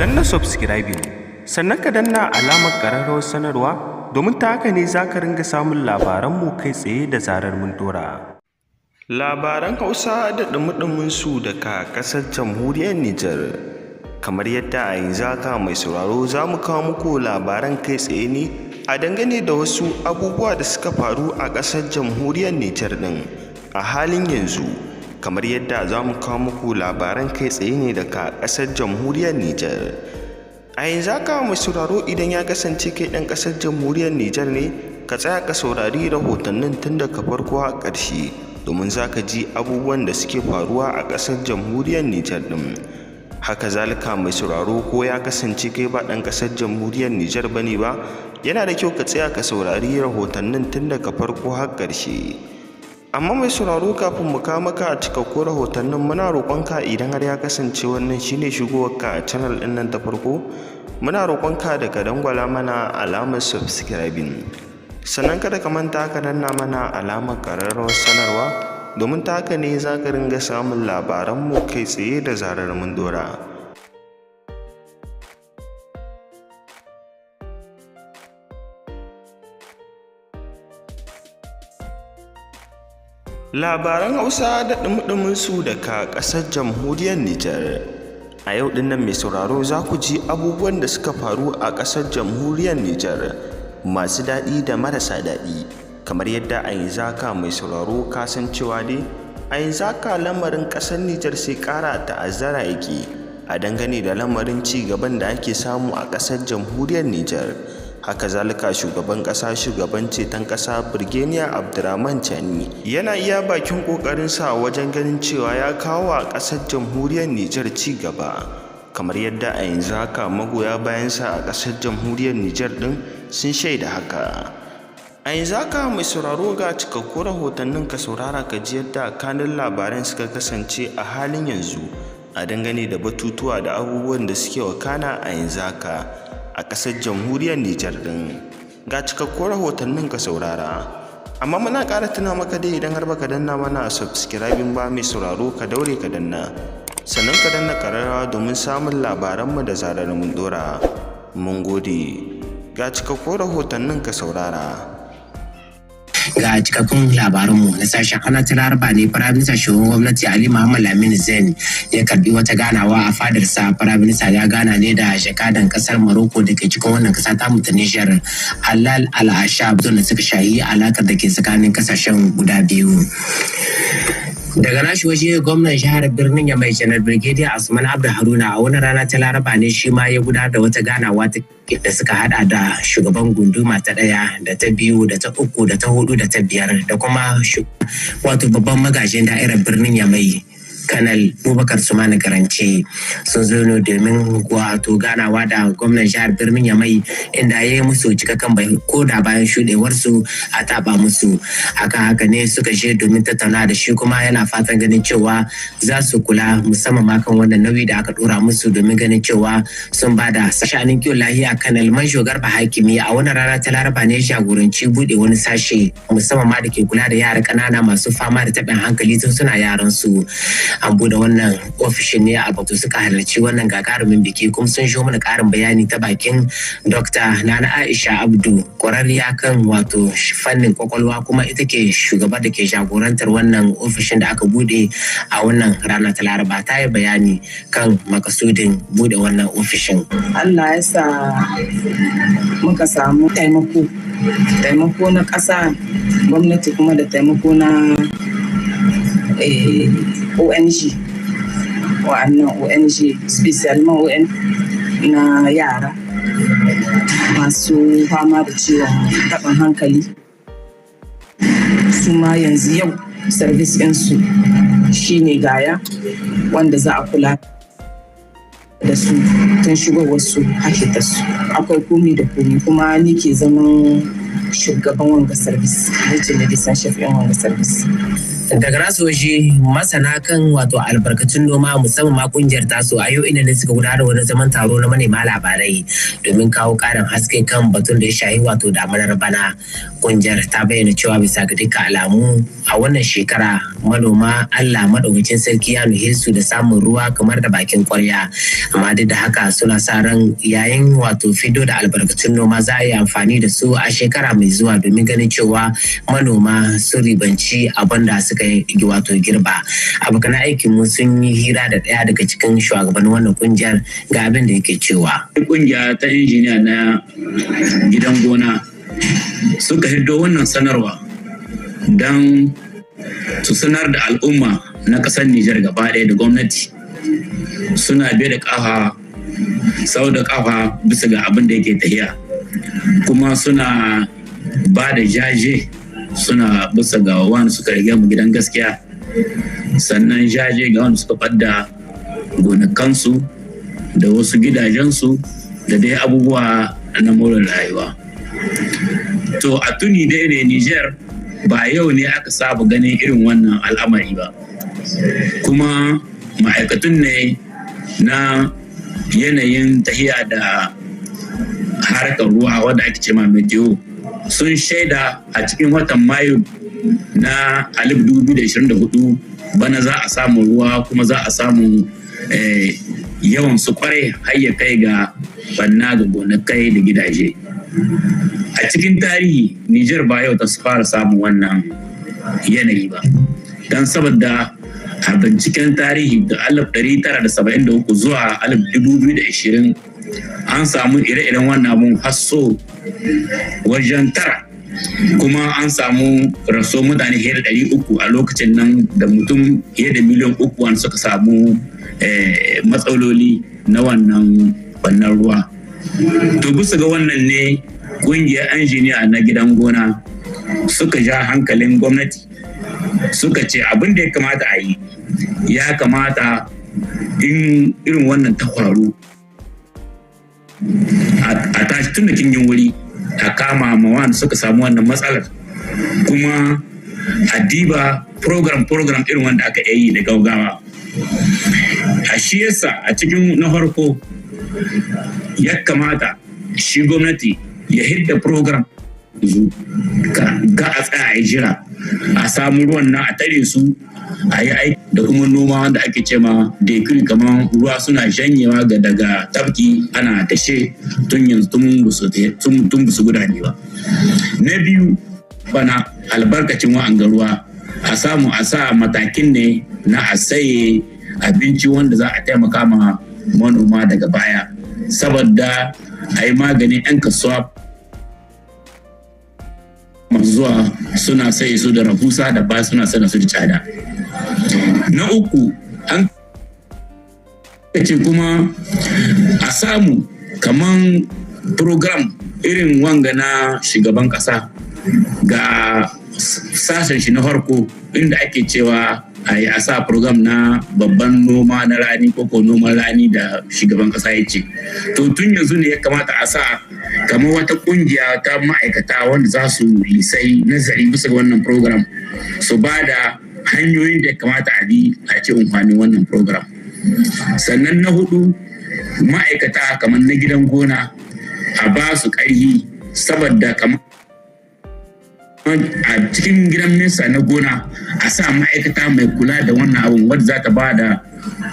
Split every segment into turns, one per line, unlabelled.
Danna subscribing, sannan ka danna alamar ƙararrawar sanarwa, domin ta haka ne za ka ringa samun labaranmu kai tsaye da zarar mun ɗora. Labaran Hausa da ɗumi-ɗuminsu daga ƙasar Jamhuriyar Nijar. Kamar yadda a yanzu haka, mai sauraro, za mu kawo muku labaran kai tsaye ne a dangane da wasu abubuwa da suka faru a ƙasar Jamhuriyar Nijar ɗin a halin yanzu. Kamar yadda za mu kawo muku labaran kai tsaye ne daga ƙasar Jamhuriyar Nijar. A yanzu haka, mai sauraro, idan ya kasance kai ɗan ƙasar Jamhuriyar Nijar ne, ka tsaya ka saurari rahotannin tun daga farko har ƙarshe, domin za ka ji abubuwan da suke faruwa a ƙasar Jamhuriyar Nijar ɗin. Haka zalika, mai sauraro, ko ya kasance kai ba ɗan ƙasar Jamhuriyar Nijar ba ne ba, yana da kyau ka tsaya ka saurari rahotannin tun daga farko har ƙarshe. Amma mai sauraro, kafin mu kawo maka cikakkun rahotannin, muna roƙonka, idan har ya kasance wannan shine shigowarka a channel ɗin nan ta farko, muna roƙonka da ka dangwala mana alamar subscribing, sannan kada ka manta ka danna mana alamar ƙararrawar sanarwa, domin ta haka ne za ka ringa samun labaranmu kai tsaye da zarar mun ɗora. Labaran Hausa da ɗumi-ɗuminsu daga ƙasar Jamhuriyar Nijar. A yau ɗin nan, mai sauraro, za ku ji abubuwan da suka faru a ƙasar Jamhuriyar Nijar, masu daɗi da marasa daɗi. Kamar yadda a yanzu haka, mai sauraro, ka san cewa dai a yanzu haka lamarin ƙasar Nijar sai ƙara ta'azzara yake a dangane da lamarin ci gaban da ake samu a ƙasar Jamhuriyar Nijar. Haka zalika, shugaban ƙasa, shugaban ceton ƙasa, Birgeniya Abdurrahman Chani, yana iya bakin ƙoƙarinsa wajen ganin cewa ya kawo wa ƙasar Jamhuriyar Nijar ci gaba, kamar yadda a yanzu haka magoya bayansa a ƙasar Jamhuriyar Nijar ɗin sun shaida haka. A yanzu haka, mai sauraro, ga cikakkun rahotannin, ka saurara ka ji yadda kanun labaran suka kasance a halin yanzu a dangane da batutuwa da abubuwan da suke wakana a yanzu haka a ƙasar Jamhuriyar Nijar ɗin. Ga cikakkun rahotannin, ka saurara. Amma muna ƙara tuna maka dai, idan har baka danna mana subscribing ba, mai sauraro, ka daure ka danna, sannan ka danna ƙararrawa domin samun labaranmu da zarar mun ɗora. Mun gode. Ga cikakkun rahotannin, ka saurara.
Ga cikakkun labaranmu na sashen ana ta Laraba ne Firaminista shugaban gwamnati Ali Muhammad Lamini Zain ya karbi wata ganawa a fadarsa. Firaminista ya gana ne da jakadan kasar Maroko da ke cikin wannan kasa ta Nijar, Halal Al-Ashab, da suka shahi alakar da ke tsakanin kasashen guda biyu. Daga nashi waje, gwamnan jihar birnin Yamai, Janar Brigadier Asman Abdu Haruna, a wani rana ta Laraba ne shi ma ya gudanar da wata ganawa da suka hada da shugaban gunduma ta daya da ta biyu da ta uku da ta hudu da ta biyar da kuma wato babban magajin da'irar birnin Yamai, Kanal Bubakar Sumana Garance. Sun zo ne domin wato ganawa da gwamnan jihar birnin Yamai, inda ya yi musu cikakken bai ko da bayan shuɗewarsu a taɓa musu. Akan haka ne suka je domin tattauna da shi, kuma yana fatan ganin cewa za su kula musamman ma kan wannan nauyi da aka ɗora musu, domin ganin cewa sun ba da sha'anin kiwon lahiya. Kanal Manjo Garba Hakimi a wannan rana ta Laraba ne jagoranci buɗe wani sashe musamman ma da ke kula da yara ƙanana masu fama da taɓin hankali tun suna yaran su. An bude wannan ofishin ne a Batu. Suka halarci wannan gagarumin biki kuma sun sho mana karin bayani ta bakin Dr. Nana Aisha Abdu, kwararriya kan wato fannin kwakwalwa, kuma ita ke shugaba da ke jagorantar wannan ofishin da aka bude a wannan rana ta Laraba. Ta yi bayani kan makasudin bude wannan ofishin.
Allah ya sa muka samu taimako, taimako na ƙasa, gwamnati, kuma da taimako na ONG, wa'annan ONG, spécialement ONG na yara masu fama da ciwon taɓin hankali. Su ma yanzu yau service ɗinsu shine gaya wanda za a kula da su tun shigowarsu har su. Akwai komi da komi, kuma ni ke zaman shugaban wanga service, ni ce medecin chef ɗin wanga service.
Daga nasu waje, masana kan wato albarkatun noma, musamman ma kungiyar tasu, a yau inda ne suka gudanar wani zaman taro na manema labarai domin kawo karin haske kan batun da ya shahi wato damanar bana. Kungiyar ta bayyana cewa bisa ga dukkan alamu a wannan shekara manoma Allah madaukakin sarki ya nuhe su da samun ruwa kamar da bakin kwarya, amma duk da haka suna sa ran yayin wato fido da albarkatun noma za a yi amfani da su a shekara mai zuwa domin ganin cewa manoma sun ribanci abin da suka yi wato girba. Abokan aikin mu sun yi hira da ɗaya daga cikin shugabannin wannan kungiyar, ga abin da yake cewa.
Kungiya ta injiniya na gidan gona suka hiddo wannan sanarwa don su sanar da al'umma na ƙasar Nijar gaba ɗaya da gwamnati suna biye da ƙafa sau da ƙafa bisa ga abin da yake tahiya, kuma suna ba da jaje suna bisa ga wanda suka rige mu gidan gaskiya, sannan jaje ga wanda suka ɓadda gonakansu da wasu gidajensu da dai abubuwa na more rayuwa. To, a tuni dai ne Niger ba yau ne aka saba ganin irin wannan al'amari ba, kuma ma'aikatun ne na yanayin tahiya da harkar ruwa wadda ake ce ma meteo sun shaida a cikin watan Mayu na 2024 bana za a samu ruwa, kuma za a samu yawan su kwarai har ya kai ga banna ga gonakai da gidaje. A cikin tarihi, Nijar ba yau ta fara samun wannan yanayi ba, don saboda a binciken tarihi da 1973 zuwa 2020 an samu ire-iren wannan abun hasso wajen tara, kuma an samu raso mutane fiye da 300 a lokacin nan, da mutum fiye da miliyan 3 wanda suka samu matsaloli na wannan ruwa. To, bisa ga wannan ne kungiyar injiniya na gidan gona suka ja hankalin gwamnati, suka ce abin da ya kamata a yi, ya kamata in irin wannan ta faru a tashi tun da kingin wuri a kama ma wanda suka samu wannan matsalar, kuma a diba program program irin wanda aka yi da gaugawa. A shi yasa a cikin na farko ya kamata shi gwamnati ya hidda program ga a tsaya a yi jira a samu ruwan nan a tare su a yi aiki da kuma noma wanda ake ce ma décrue, kamar ruwa suna janyewa ga daga tafki ana dashe tun yanzu tun busu gudane ba. Na biyu, bana albarkacin wa'anga ruwa a samu a sa matakin ne na a saye abinci wanda za a taimaka ma manoma daga baya, saboda a yi maganin 'yan kasuwa masu zuwa suna saye su da rahusa, da ba suna sana su da tsada. Na uku, an ce kuma a samu kaman program irin wanga na shugaban kasa ga sashen shi na farko inda ake cewa a yi a sa program na babban noma na rani ko noman rani da shugaban kasa ya ce. To, tun yanzu ne ya kamata a sa kamar wata kungiya ta ma'aikata wanda za su lisai nazari bisa ga wannan program, su ba da hanyoyin da ya kamata a bi a ce amfanin wannan program. Sannan na hudu, ma'aikata kamar na gidan gona a ba su ƙarfi, saboda kamar a cikin gidan minista na gona a sa ma'aikata mai kula da wannan abun, wadda za ta ba da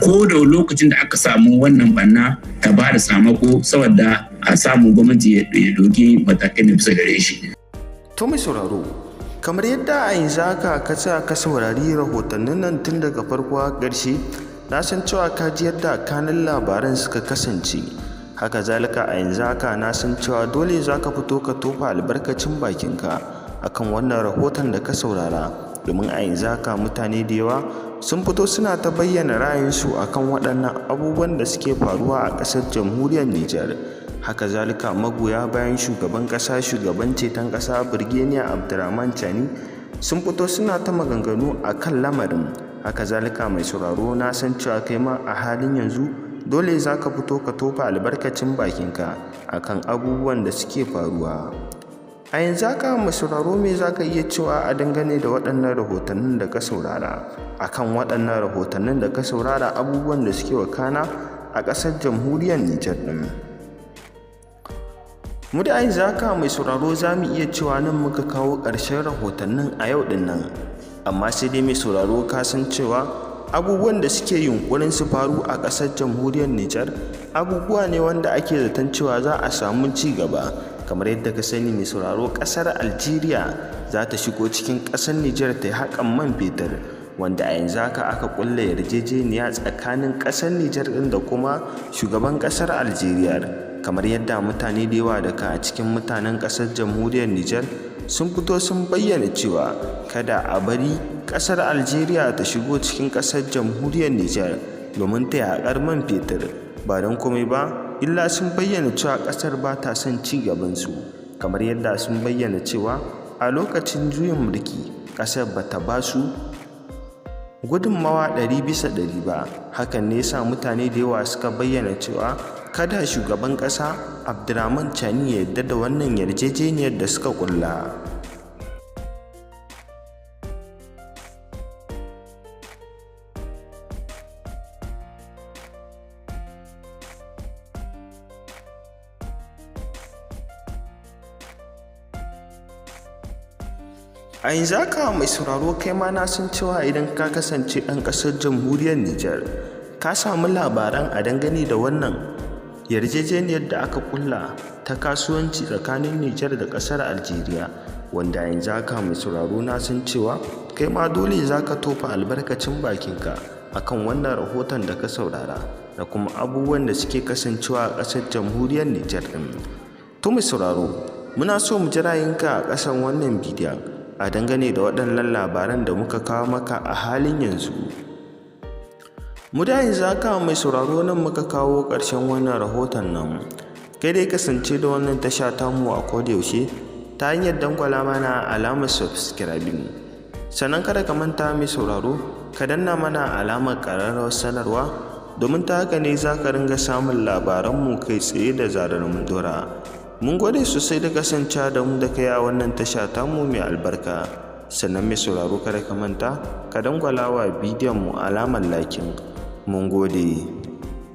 ko da lokacin da aka samu wannan banna ta ba da samako, saboda a samu gwamnati ya doki matakai na bisa gare shi.
To, mai sauraro, kamar yadda a yanzu haka ka tsaya ka saurari rahotannin nan tun daga farko har ƙarshe, na san cewa ka ji yadda kanun labaran suka kasance. Haka zalika, a yanzu haka na san cewa dole za ka fito ka tofa albarkacin bakinka akan wannan rahoton da ka saurara, domin a yanzu haka mutane da yawa sun fito suna ta bayyana ra'ayinsu akan waɗannan abubuwan da suke faruwa a ƙasar Jamhuriyar Nijar. Haka zalika, magoya bayan shugaban ƙasa, shugaban ceton ƙasa, Birgeniya Abdurrahman Chani, sun fito suna ta maganganu a kan lamarin. Haka zalika, mai sauraro, na san cewa kai ma a halin yanzu dole za ka fito ka tofa albarkacin bakinka akan abubuwan da suke faruwa. A yanzu haka, mai sauraro, me za ka iya cewa a dangane da waɗannan rahotannin da ka saurara? Akan waɗannan rahotannin da ka saurara, abubuwan da suke wakana a ƙasar Jamhuriyar Nijar ɗin. Mu da yanzu haka, mai sauraro, za mu iya cewa nan muka kawo ƙarshen rahotannin a yau ɗin nan. Amma sai dai, mai sauraro, ka san cewa abubuwan da suke yunƙurin su faru a ƙasar Jamhuriyar Nijar abubuwa ne wanda ake zaton cewa za a samu ci gaba. Kamar yadda ka sani, mai sauraro, ƙasar Algeria za ta shigo cikin ƙasar Nijar ta yi haƙan man fetur, wanda a yanzu haka aka ƙulla yarjejeniya tsakanin ƙasar Nijar ɗin da kuma shugaban ƙasar Algeria. Kamar yadda mutane da yawa daga cikin mutanen ƙasar Jamhuriyar Nijar sun fito sun bayyana cewa kada a bari ƙasar Algeria ta shigo cikin ƙasar Jamhuriyar Nijar domin ta haƙar man fetur, ba don komai ba illa sun bayyana cewa ƙasar ba ta son ci gabansu, kamar yadda sun bayyana cewa a lokacin juyin mulki ƙasar ba ta ba su gudunmawa 100% ba. Hakan ne yasa mutane da yawa suka bayyana cewa kada shugaban ƙasa Abdurrahman Chani ya yarda da wannan yarjejeniyar da suka ƙulla. A yanzu haka, mai sauraro, kai ma na san cewa idan ka kasance ɗan ƙasar Jamhuriyar Nijar, ka samu labaran a dangane da wannan yarjejeniyar da aka kulla ta kasuwanci tsakanin Nijar da ƙasar Algeria, wanda yanzu haka, mai sauraro, na san cewa kai ma dole za ka tofa albarkacin bakinka akan wannan rahoton da ka saurara da kuma abubuwan da suke kasancewa a ƙasar Jamhuriyar Nijar ɗin. To, mai sauraro, muna so mu ji ra'ayinka a ƙasan wannan bidiyon a dangane da waɗannan labaran da muka kawo maka a halin yanzu. Mu da yanzu haka, mai sauraro, nan muka kawo ƙarshen wannan rahoton nan. Kai dai kasance da wannan tasha tamu a kodayaushe ta hanyar dangwala mana alamar subscribing. Sannan kada ka manta, mai sauraro, ka danna mana alamar ƙararrawar sanarwa, domin ta haka ne za ka ringa samun labaranmu kai tsaye da zarar mun dora. Mun gode sosai da kasance da mu da kai a wannan tasha tamu mai albarka. Sannan, mai sauraro, kada ka manta ka dangwala wa bidiyon mu alamar liking. Mun gode.